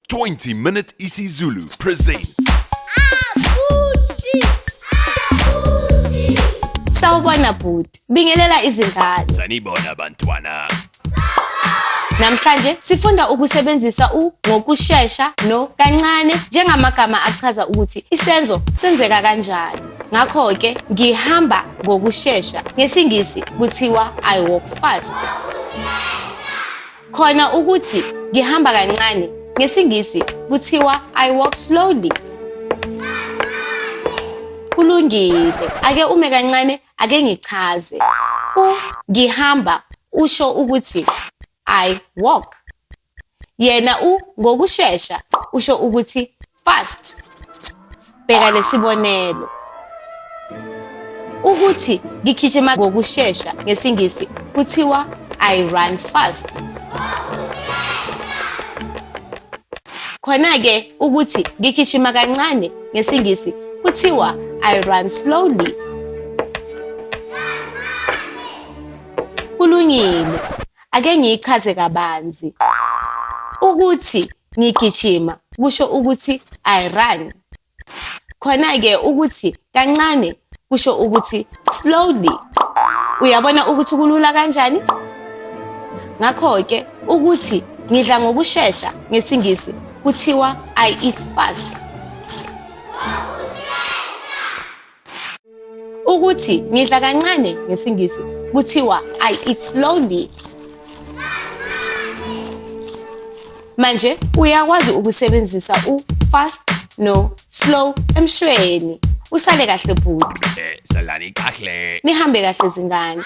20 Minute isiZulu presents. Sawubona bhuti, bingelela izingane. Sanibona bantwana. Namhlanje sifunda ukusebenzisa u ngokushesha no kancane njengamagama achaza ukuthi isenzo senzeka kanjani. Ngakho-ke ngihamba ngokushesha ngesiNgisi kuthiwa I walk fast. Khona ukuthi ngihamba kancane ngesiNgisi kuthiwa I walk slowly. Kulungile, ake ume kancane ake ngichaze. U ngihamba usho ukuthi I walk. Yena u ngokushesha usho ukuthi fast. Bheka lesibonelo. Ukuthi ngigijima ngokushesha ngesiNgisi kuthiwa I run fast. Khona-ke ukuthi ngigijima kancane ngesiNgisi kuthiwa I run slowly. Kulungile, ake ngiyichaze kabanzi. Ukuthi ngigijima kusho ukuthi I run. Khona-ke ukuthi kancane kusho ukuthi slowly. Uyabona ukuthi kulula kanjani? Ngakho-ke ukuthi ngidla ngokushesha ngesiNgisi kuthiwa I eat fast. Ukuthi ngidla kancane ngesiNgisi kuthiwa I eat slowly. Manje uyakwazi ukusebenzisa u-fast no slow emshweni. Usale kahle bhuti. Salani kahle. Nihambe kahle zingane.